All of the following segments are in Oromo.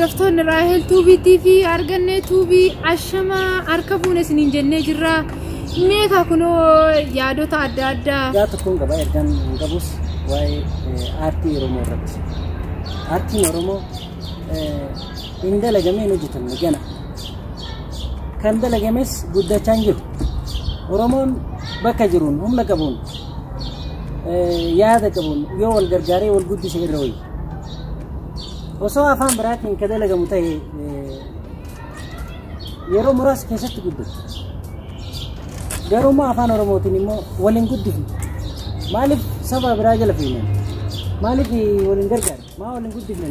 Hordoftoonni Raahel Tuubiitii fi Argannee Tuubii, ashamaa harka fuune isiniin jennee jirra. Meeqa kunoo yaadota adda addaa. Ergaa tokkoon qaba. Ergaan qabus waa'ee aartii Oromoo irratti. Aartiin Oromoo hin dalagamee hin hojjetamne gana. Kan dalagames guddachaa hin jiru. Oromoon bakka jiruun humna qabuun, yaada qabuun yoo wal gargaaree wal guddise irra wayya. Osoo afaan biraatiin ka dalagamu ta'e yeroo muraasa keessatti guddatu. Garuu immoo afaan Oromootiin immoo wal hin guddifne. Maaliif saba biraa jala fiignan? Maaliif wal hin gargaarre? Maa wal hin guddifne?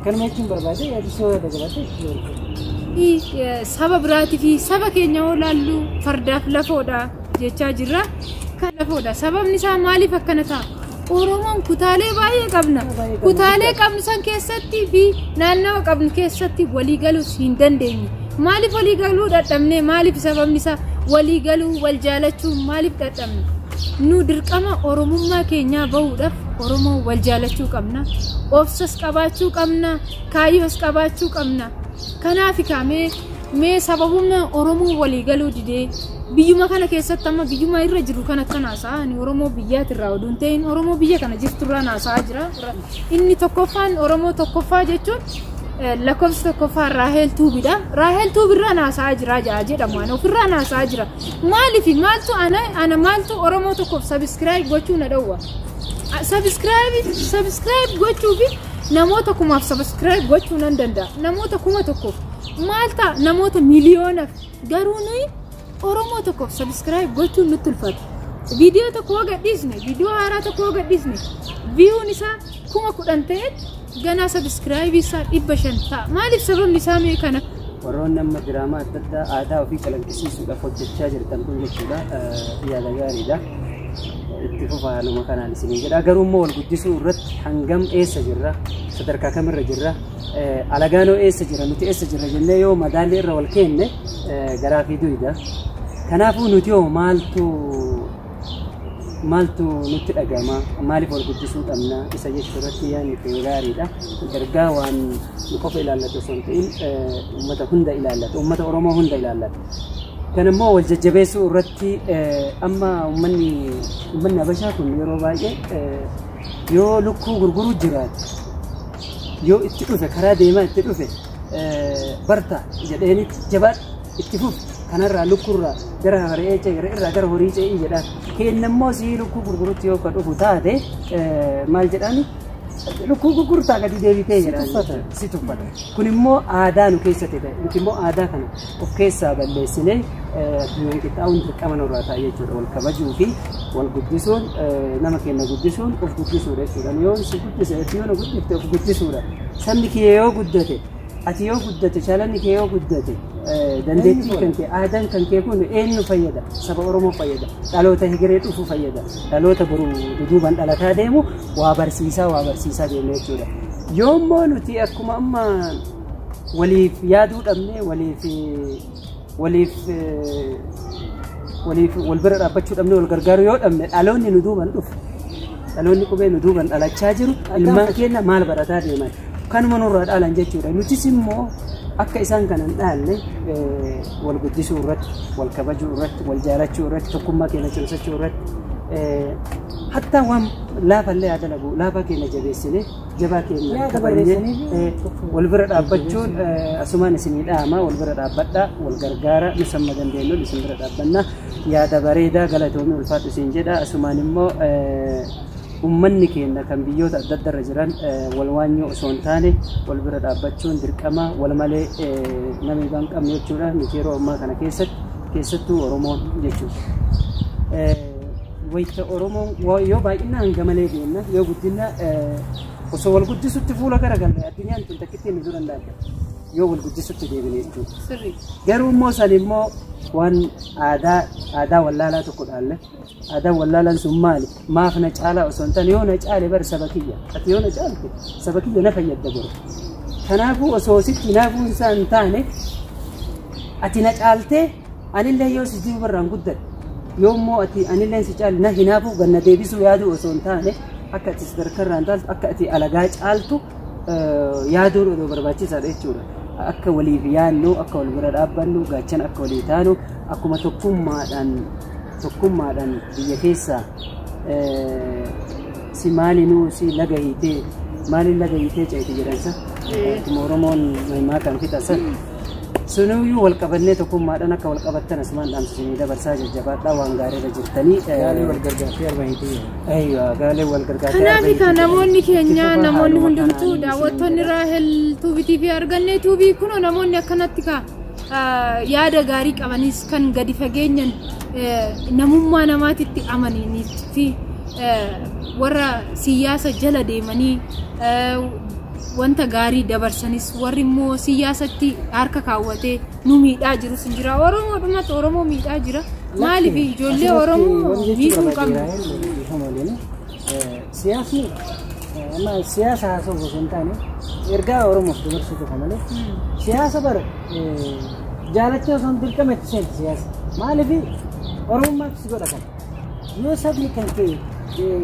Kanuma jechuun barbaade, yaadisoo yaada qabaate. Saba biraatii fi saba keenya yoo laallu fardaaf lafoodha jechaa jirra. Kan lafoodha. Sababni isaa maaliif akkana ta'a? Oromoon kutaalee baay'ee qabna. Kutaalee qabnu san keessatti fi naannawa qabnu keessatti walii galuus hin dandeenye. Maaliif walii galuu dadhabne? Maaliif sababni isaa walii galuu, wal jaalachuu maaliif dadhabne? Nu dirqama Oromummaa keenyaa bahuudhaaf Oromoo wal jaalachuu qabna. Obsas qabaachuu qabna. Kaayyoos qabaachuu qabna. Kanaaf kaamee mee sababuma Oromoo walii galuu didee biyyuma kana keessatti, amma biyyuma irra jiru kana akka naasa'a ani Oromoo biyyaatirraa oduu hin ta'in Oromoo biyya kana jirturraa naasa'aa jira. Inni tokkoffaan Oromoo tokkoffaa jechuun lakkoofsi tokkoffaan Raahel Tuubidha. Raahel Tuubirraa naasa'aa jira jedhamu, ani ofirraa naasa'aa jira. Maaliif maaltu ana maaltu Oromoo tokkoof subscribe gochuu na dhowwa? Subscribe gochuu fi namoota 1000f subscribe gochuu nan danda'a. Namoota 1000f maal ta'a, namoota miliyoonaaf. Garuu nuyi Oromoo tokkoof subscribe gochuun nutti ulfaata. Viidiyoo tokko yoo gadhiisne, viidiyoo haaraa tokko yoo gadhiisne, viewn isaa 10,000 ta'e, ganaa subscribe isaa 500 ta'a. Maaliif sababni isaa mee kana? Warroonni amma diraamaa adda addaa aadaa ofii calaqqisiisuudhaaf hojjechaa jirtan kun jechuudha, yaada gaariidha. Itti fufa haaluma kanaan isinii jedha. Garuu immoo wal guddisuu irratti hangam eessa jirra? Sadarkaa kamirra jirra? Alagaanoo eessa jira? Nuti eessa jirra jennee yoo madaalli irra wal keenne garaa fi duyda. Kanaafuu nuti hoo maaltu nutti dhagama? Maaliif wal guddisuu qabna? Isa jechuu irratti yaadni kee gaariidha. Ergaa waan nu qofa ilaallatu osoo hin ta'in uummata hunda ilaallata. Uummata Oromoo hunda ilaallata. Kan immoo wal jajjabeessuu irratti, amma uummanni Habashaa kun yeroo baay'ee yoo lukkuu gurguruu jiraate, yoo itti dhufe, karaa deemaa itti dhufe, barta jedheenitti, jabaadhu, itti fufi, kanarraa lukkuurraa gara re'ee ce'e, re'eerraa gara horii ce'ii jedhaan. Kennammoo sii lukkuu gurgurutti yoo ka dhufu taate maal jedhaani? Lukkuu gurgurtaa gadi deebitee jedhaan, si tuffata. Kun immoo aadaa nu keessatti ta'e. Nuti immoo aadaa kana of keessaa balleessinee addunyaan qixxaa'uun dirqama nurraa ta'a jechuudha. Wal kabajuu fi wal guddisuun, nama keenya guddisuun of guddisuudha jechuudha. Yoo si guddise, ati yoo na guddifte, of guddisuudha. Sabni kee yoo guddate, ati yoo guddate, shaalanni kee yoo guddate, dandeettii kan kee, aadaan kan kee kun eenyu fayyada? Saba Oromoo fayyada. Dhaloota hegeree dhufu fayyada. Dhaloota boru duduuban dhalataa deemu waa barsiisaa, waa barsiisaa deemna jechuudha. Yoommoo nuti akkuma amma waliif yaaduu dhabne, waliif wal bira dhaabbachuu dhabne, wal gargaaruu yoo dhabne, dhaloonni nu duuban dhufu, dhaloonni qubee nu duuban dhalachaa jiru, ilmaan keenya maal barataa deeman? Kanuma nurraa dhaalan jechuudha. Nutis immoo akka isaan kana hin dhaalle wal guddisuu irratti, wal kabajuu irratti, wal jaalachuu irratti, tokkummaa keenya cimsachuu irratti, hattaa waan laafallee haa dalagu, laafaa keenya jabeessine, jabaa keenya kabajnee wal bira dhaabbachuun asumaan isinii dhaama. Wal bira dhaabbadhaa, wal gargaara. Nu samma dandeenyuun isin bira dhaabbanna. Yaada bareedaa, galatoomii, ulfaatu isin jedha. Asumaan immoo ummanni keenya kan biyyoota adda addaa irra jiran wal waanyoo osoo hin taane wal bira dhaabbachuun dirqama. Wal malee namni hin qabne jechuudha. Nuti yeroo ammaa kana keessatti, keessattuu Oromoon jechuudha. Wayita Oromoon yoo baay'inaan hanga malee deemna, yoo guddina osoo wal guddisutti fuula garagalle, addunyaan tun takkittiin nu dura hin dhaabbatu. Yoo wal guddisutti deebine jechuudha. Garuu immoo san immoo waan aadaa wallaalaa tokko dhaalle. Aadaan wallaalaan sun maali? Maaf na caalaa osoo hin taane, yoo na caale bar saba kiyya. Ati yoo na caalte saba kiyya na fayyadda boru. Kanaafuu osoo sitti hinaafuun isaa hin taane, ati na caaltee anillee yoo si duubarraan guddadhe, yoo immoo ati anillee si caale na hinaafuu ganna deebisuu yaaduu osoo hin taane, akka ati sadarkarraan caaltu, akka ati alagaa caaltu yaaduun odoo barbaachisaadha jechuudha. Akka waliif yaadnu, akka wal bira dhaabbannu, gaachana akka walii taanu, akkuma tokkummaadhaan biyya keessaa si maalinuu si laga hiitee maaliin laga hiitee ceeti jedhansa. Akkuma Oromoon himaa kan fixasan. Sunuyyuu wal qabannee tokkummaadhaan akka wal qabattan asumaan dhaamsisanii dabarsaa jajjabaadhaa waan gaariirra jirtanii. Gaalee wal gargaartee arba hiitee. Aywa, gaalee wal gargaartee. Kanaaf egaa namoonni keenya, namoonni hundumtuu daawwattoonni Raahel Tuubitii fi Argannee Tuubii kunoo namoonni akkanatti ka yaada gaarii qabanis kan gadi fageenyan namummaa namaatitti amananii fi warra siyaasa jala deemanii wanta gaarii dabarsanis warri immoo siyaasatti harka kaawwatee nu miidhaa jirus hin jira. Oromoo dhumatti Oromoo miidhaa jira. Maaliif ijoollee Oromoo miidhuu qabna? Siyaasni amma siyaasa haasa'uuf osoo hin taane ergaa Oromoof dabarsuu qofa malee siyaasa bara jaalachuu osoo hin dirqama itti seenti siyaasa. Maaliif Oromummaatu si godha kana. Yoo sabni kan kee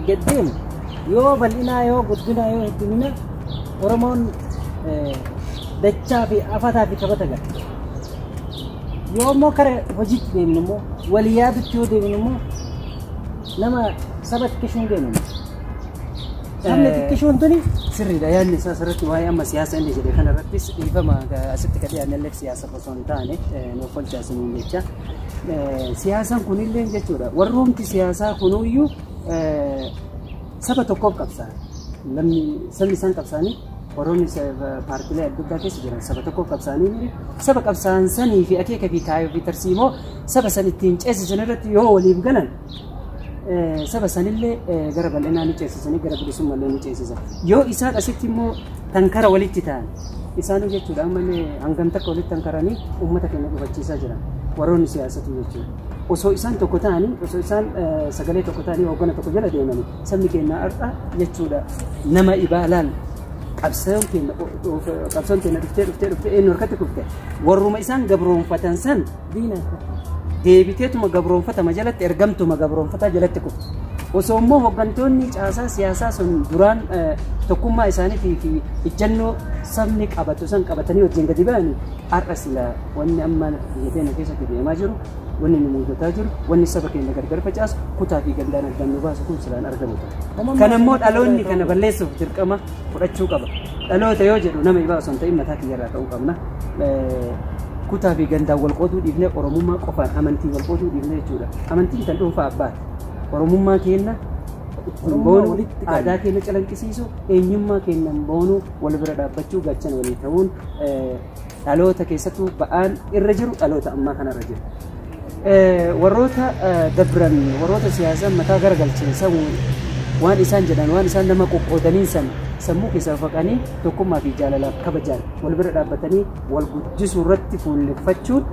gad deemu, yoo bal'inaa, yoo guddinaa, yoo heddumina Oromoon dachaa fi afataa fi kabata gala. Yoo immoo kara hojiitti deemnu immoo walii yaadutti yoo deemnu immoo nama saba xiqqishuun deemnu. Sabni xiqqishuun tuni Sirriidha, yaadni isaa sirriitti waa'ee amma siyaasa inni jedhe kanarrattis dhiifama asitti ka dhiyaanne illee siyaasa osoo hin taane nuuf olchaasiniin jecha. Siyaasaan kunillee jechuudha warroomti siyaasaa kunuyyuu saba tokkoof qabsaa'an. Namni sabni isaan qabsaa'anii warroonni paartilee adda addaa keessa jiran saba tokkoof qabsaa'anii saba qabsaa'an sanii fi akeeka fi kaayyoo fi tarsiimoo saba san ittiin ceesisan irratti yoo waliif galan saba sanillee gara bal'inaa ni ceesisanii gara bilisummallee ni ceesisan. Yoo isaan asitti immoo tankara walitti ta'an isaanuu jechuudha ammallee hangam takka walitti tankaranii uummata keenya gufachiisaa jiran warroonni siyaasatu jechuudha. Osoo isaan tokko ta'anii, osoo isaan sagalee tokko ta'anii hoggana tokko jala deemanii sabni keenya har'a jechuudha nama ibaalaan qabsoon keenya dhuftee dhuftee dhuftee eenyu harkatti kufte warruma isaan gabroonfatan san diina deebiteetuma gabroonfatama jalatti ergamtuma gabroonfataa jalatti kufte. Osoo immoo hooggantoonni caasaa siyaasaa sun duraan tokkummaa isaanii fi ejjennoo sabni qabatu san qabatanii wajjin gadi ba'anii har'a sila wanni amma biyya keenya keessatti deemaa jiru, wanni nu mudataa jiru, wanni saba keenya gargar facaasu, kutaa fi gandaan addaan nu baasu kun silaan argamu ta'a. Kana immoo dhaloonni kana balleessuuf dirqama fudhachuu qaba. Dhaloota yoo jedhu nama ibaa osoo hin ta'in mataa kiyyarraa ka'uu qabna. Kutaa fi gandaan wal qooduu dhiifnee Oromummaa qofaan amantii wal qooduu dhiifnee jechuudha. Amantiin kan dhuunfaa abbaati. Oromummaa keenya ittiin boonu, aadaa keenya calaqqisiisu, eenyummaa keenya boonu, wal bira dhaabbachuu, gaachana walii ta'uun dhaloota keessattuu ba'aan irra jiru dhaloota ammaa kanarra jiru. Warroota dabran, warroota siyaasaa mataa garagalchan waan isaan jedhan, waan isaan nama qoqqoodaniin san sammuu keessaa faqanii tokkummaa fi jaalalaaf kabajaan wal bira dhaabbatanii wal guddisuu irratti fuulleffachuun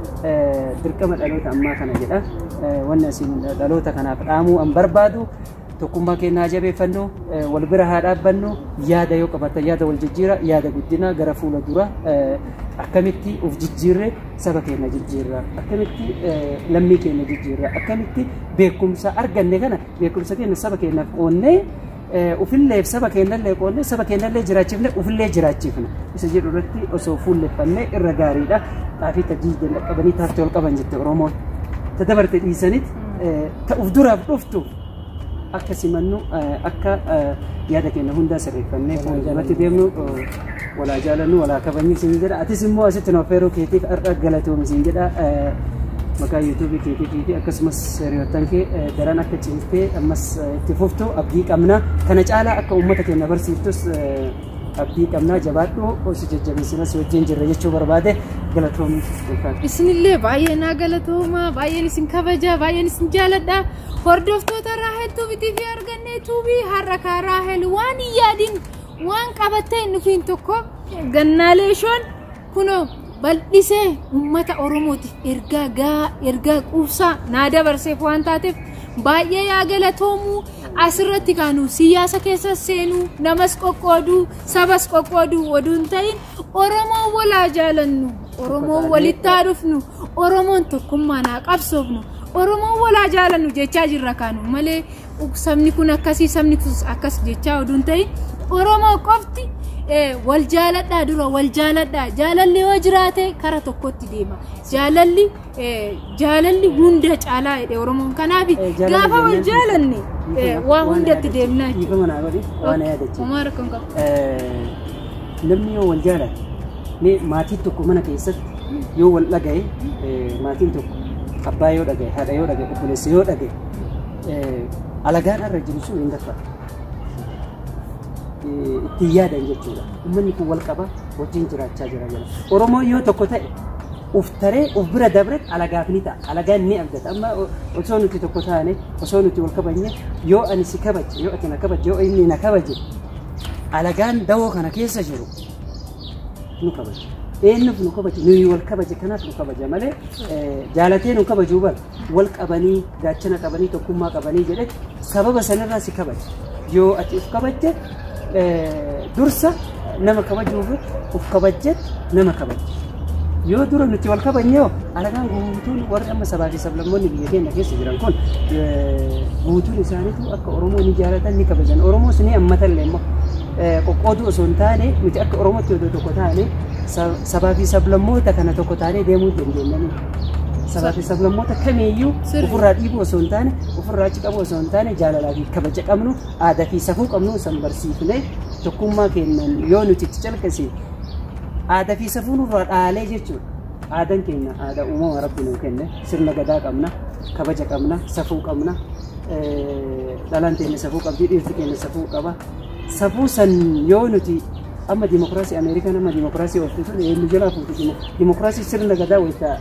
dirqama dhaloota ammaa kana jedha. Wanni asiin dhaloota kanaaf dhaamuu an barbaadu tokkummaa keenya haa jabeeffannu, wal bira haa dhaabbannu, yaada yoo qabaatan yaada wal jijjiira, yaada guddinaa gara fuula dura akkamitti of jijjiirre saba keenya jijjiirra, akkamitti lammii keenya jijjiirra, akkamitti beekumsa arganne kana beekumsa keenya saba keenyaaf qoonnee ufillee saba keenyallee qoonnee saba keenyallee jiraachifne ufillee jiraachifne isa jedhu irratti osoo fuulleffannee irra gaariidha. Xaafii tajiidan qabanii taaftee ol qaban jette Oromoon. Ta dabarte dhiisanit ta uf duraaf dhuftu akka simannu akka yaada keenya hundaa sirreeffannee fuulduratti deemnu walaa jaalannu walaa kabajnu siin jedha. Atis immoo asitti nu affeeruu keetiif har'a galatoomi siin jedha. Maqaa yuutuubii keetiif fi akkasumas hiriyoottan kee daran akka cimtee ammas itti fuftu abdii qabna. Kana caalaa akka uummata keenya barsiiftus abdii qabna. Jabaadhu, si jajjabeessina, si wajjin jirra jechuu barbaade. Galatoomi. Isinillee baay'ee naa galatooma, baay'een isin kabaja, baay'een isin jaaladha. Hordoftoota Raahel Tuubitii fi Argannee Tuubii har'a kaa Raahel waan hin yaadin waan qabattee hin dhufiin tokko gannaalee ishoon kunoo bal'isee uummata Oromootiif ergaa gahaa, ergaa quubsaa naa dabarseef waan taateef baay'ee yaa galatoomu. Asirratti kaanu siyaasa keessa seenuu, namas qoqqooduu, sabas qoqqooduu oduu hin ta'in Oromoon walaa jaalannu, Oromoon walitti haa dhufnu, Oromoon tokkummaan haa qabsoofnu, Oromoon walaa jaalannu jechaa jirra kaanu malee sabni kun akkasii sabni kun akkas jechaa oduu hin ta'in Oromoo qofti Wal jaaladhaa, dura wal jaaladhaa. Jaalalli yoo jiraate kara tokkotti deema. Jaalalli jaalalli hunda caalaa jedhe Oromoon. Kanaaf gaafa wal jaalanne waa hundatti deemna jechuudha. Dhiifama naa godhi, waan yaadachiisu. Homaa rakkoon qabu. Namni yoo wal jaalate, mee maatiin tokko mana keessatti yoo wal dhagaye, maatiin tokko abbaa yoo dhagaye, haadha yoo dhagaye, obboleessa yoo dhagaye, alagaan irra jiru sun hin gaffatu. Ittiin yaadan jechuudha. Uummanni kun wal qaba, wajjin jiraachaa jira jira. Oromoon yoo tokko ta'e uf taree uf bira dabre alagaaf ni ta'a. Alagaan ni abdata. Amma osoo nuti tokko taane, osoo nuti wal kabajne, yoo ani si kabaje, yoo ati na kabaje, yoo inni na kabaje, alagaan dawoo kana keessa jiru nu kabaja. Eenyuuf nu kabaje? Nuyi wal kabaje, kanaaf nu kabaja malee jaalatee nu kabajuu bara. Wal qabanii, gaachana qabanii, tokkummaa qabanii jedhe sababa sanarraa si kabaje. Yoo ati uf kabajje, dursa nama kabajuuf uf kabajje nama kabaje. Yoo dura nuti wal kabajne hoo, alagaan guutuun warri amma sabaa fi sablammoonni biyya keenya keessa jiran kun guutuun isaaniitu akka Oromoo ni jaalatan, ni kabajan. Oromoos ni ammatallee immoo qoqqooduu osoo hin taane, nuti akka Oromootti odoo tokko taane sabaa fi sablammoota kana tokko taanee deemuu dandeenya. Sabaa fi sablammoota kamiiyyuu ofirraa dhiibuu osoo hin taane, ofirraa achi qabuu osoo hin taane, jaalalaa fi kabaja qabnu, aadaa fi safuu qabnu san barsiifnee tokkummaa kennan yoo nuti itti calqisiine aadaa fi safuu nurraa dhaalee jechuudha. Aadaan keenya aadaa uumama Rabbi nuu kenne, sirna gadaa qabna, kabaja qabna, safuu qabna. Dhalaan keenya safuu qabdi, dhiirti keenya safuu qaba. Safuu san yoo nuti amma dimokiraasii Ameerikaan amma dimokiraasii ooftu sun eenyu jalaa fuutu? Dimokiraasii sirna gadaa wayita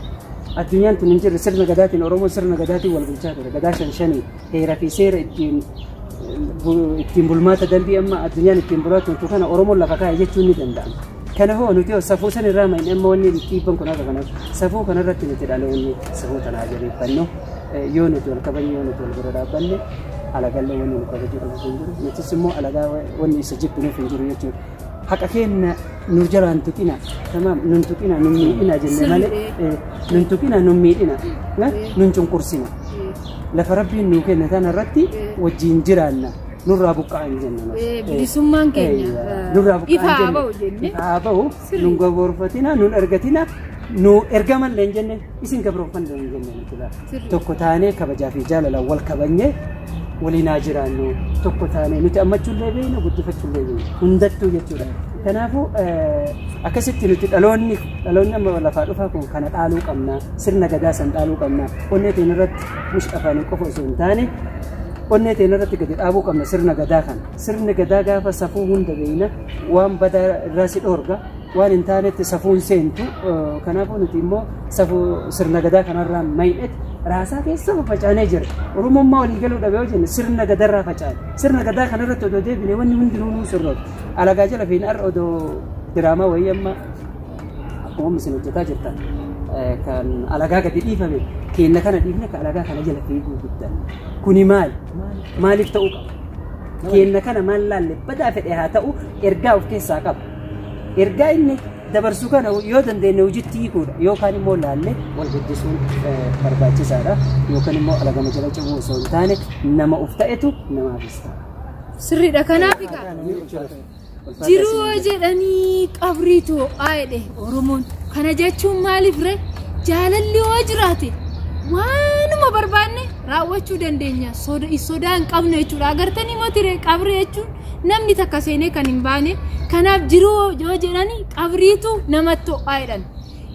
addunyaan tun hin jirre sirna gadaatiin Oromoon sirna gadaatiin wal bulchaa ture. Gadaa shan shanii heera fi seera ittiin bulmaata dambii amma addunyaan ittiin bulaa turtu kana Oromoon lafa kaa'e jechuun ni danda'ama. Kana hoo nuti hoo safuu san irraa mayne? Amma wanni dhiibban kun akka kanaaf safuu kanarratti nuti dhaloonni safuu tanaa jabeeffannu. Yoo nuti wal kabajne, yoo nuti wal bira dhaabbanne, alagallee wanni nu kabajuu dhabu hin jiru, nutis immoo alagaa wanni isa jibbinuuf hin jiru jechuudha. Haqa keenya nu jalaan tuqina, tamaam, nun tuqina, nun miidhina jenne malee, nun tuqina, nun miidhina, nun cunqursina. Lafa Rabbiin nuu kenne tana irratti wajjin jiraanna, nurraa buqqa'an jenna. Bilisummaan keenya nurraa buqqa'an ifa haa jenne. ba'u jenne. Ifa haa ba'u, nun gaboorfatina, nun argatina, nu ergamallee hin jenne, isin gabroonfanne hin jenne nuti lafa. Tokko taanee kabajaa fi jaalalaan wal kabajnee waliin haa jiraannu. Tokko taanee nuti ammachuullee beekna, guddifachuullee beekna, hundattuu jechuudha. Kanaafuu akkasitti nuti dhaloonni amma lafaa dhufaa kun kana dhaaluu qabna, sirna gadaa san dhaaluu qabna. Onnee teenya irratti mush afaanii qofa osoo hin taane onnee teenya irratti gadi dhaabuu qabna sirna gadaa kana. Sirni gadaa gaafa safuu hunda beekna, waan badaa irraa si dhoorga, waan hin taanetti safuun seentu. Kanaafuu nuti immoo safuu sirna gadaa kanarraa may'etti raasaa keessa facaanee jira. Oromummaa walii galuu dhabe yoo jenne sirna gadarraa facaane. Sirna gadaa kanarratti odoo deebine wanni hundinuu nuu sirrootu. Alagaa jala fiin har'a odoo diraamaa wayii amma akkuma isin hojjetaa jirtan kan alagaa gadi dhiifame keenya kana dhiifne kan alagaa kana jala fiiguu guddan. Kuni maali? Maaliif ta'uu qaba? Keenya kana maal laalle? Badaa fedhe haa ta'u, ergaa of keessaa qaba. Ergaa inni dabarsu kana yoo dandeenye hojiitti hiikuudha yookaan immoo laallee wal guddisuun barbaachisaadha, yookaan immoo alagama jala cabuu osoo hin taane nama of ta'etu namaafis ta'a. Sirriidha. Kanaaf egaa jiruu jedhanii qabriitu ho'aa jedhe Oromoon. Kana jechuun maaliif ree? Jaalalli yoo jiraate waanuma barbaanne raawwachuu dandeenya. Sodaa hin qabnu jechuudha. Agartanii moti ree, qabrii jechuun namni takka seenee kan hin baane. Kanaaf jiruu yoo jedhanii qabriitu namatti ho'aa jedhan.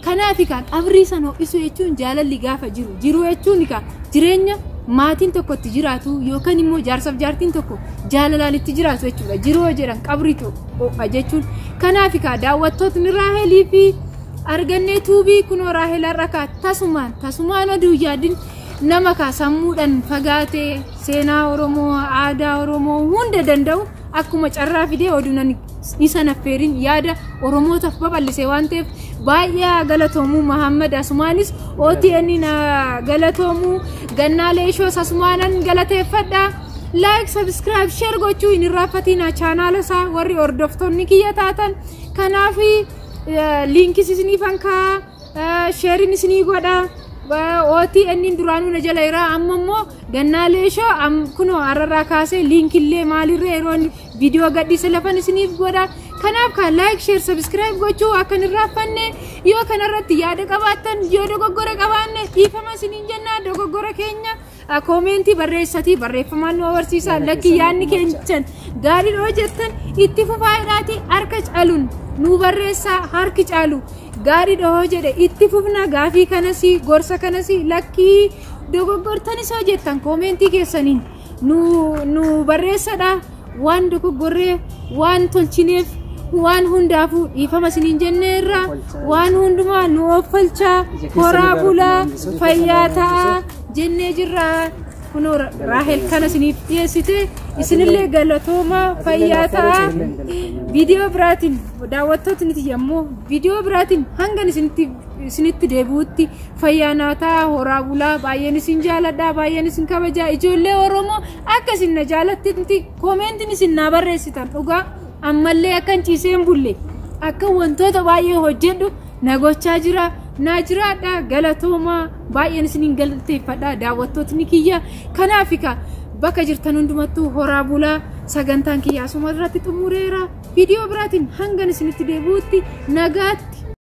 Kanaaf egaa qabrii sana ho'isu jechuun jaalalli gaafa jiru. Jiruu jechuun egaa jireenya maatiin tokko itti jiraatu yookaan immoo jaarsaaf jaartiin tokko jaalalaan itti jiraatu jechuudha. Jiruu yoo jedhan qabriitu ho'a jechuun. Kanaaf egaa daawwattootni Raahelii fi argannee tuubii kunoo Raahel har'a kaa tasumaan oduu yaadin nama kaa sammuudhaan fagaatee seenaa Oromoo, aadaa Oromoo hunda danda'u akkuma carraa fidee oduu nan isa naffeerin yaada Oromootaaf babal'ise waan ta'eef baay'ee galatoomuu. Mahammad asumaanis OTN na galatoomuu, Gannaalee Ishoos asumaanan galateeffadha. Like, subscribe, share gochuu hin irraanfatina chaanaala isaa warri hordoftoonni kiyya taatan. Kanaaf liinkis isiniifan kaa, sheerin isinii godha. OTN duraanuu na jala jira, amma immoo Gannaalee Ishoo kunoo har'arraa kaasee liinkillee maalirree yeroo inni viidiyoo gadhiise lafan isiniif godha. Kanaaf kan like, share, subscribe gochuu akka hin irraanfanne. Yoo kanarratti yaada qabaattan, yoo dogoggora qabaanne dhiifama isiniin jenna. Dogoggora keenya koomentii barreessatii barreeffamaan nu agarsiisa. Lakki, yaadni keenyaan gaarii yoo jettan itti fufaadhaati harka caaluun nu barreessaa. Harki caalu gaarii dhahoo jedhe itti fufna. Gaafii kanas, gorsa kanas, lakkii dogoggortanis yoo jettan koomentii keessaniin nu barreessadha. Waan dogoggorree, waan tolchineef, waan hundaafuu dhiifama isiniin jenneerra. Waan hundumaa nu offalchaa, horaa bulaa, fayyaa ta'aa jennee jirra. Kunoo Raahel kana isiniif dhiyeessite. Isinillee galatooma, fayyaa ta'aa. Viidiyoo biraatiin, daawwattootni yommuu viidiyoo biraatiin hangan isinitti deebi'utti fayyaa naa ta'aa, horaa bulaa. Baay'een isin jaaladha, baay'een isin kabajaa. Ijoollee Oromoo, akka isin na jaalattitti koomentiin isin naa barreessitan dhugaa ammallee akkan ciisee hin bulle, akka wantoota baay'ee hojjedhu na gochaa jira. Naa jiraadha, galatoomaa, baay'een isiniin galateeffadha, daawwattootni kiyya. Kanaaf bakka jirtan hundumattuu horaa bulaa. Sagantaan kiyya asuma irratti xumureera. Viidiyoo biraatiin hangan isinitti deebi'utti nagaatti.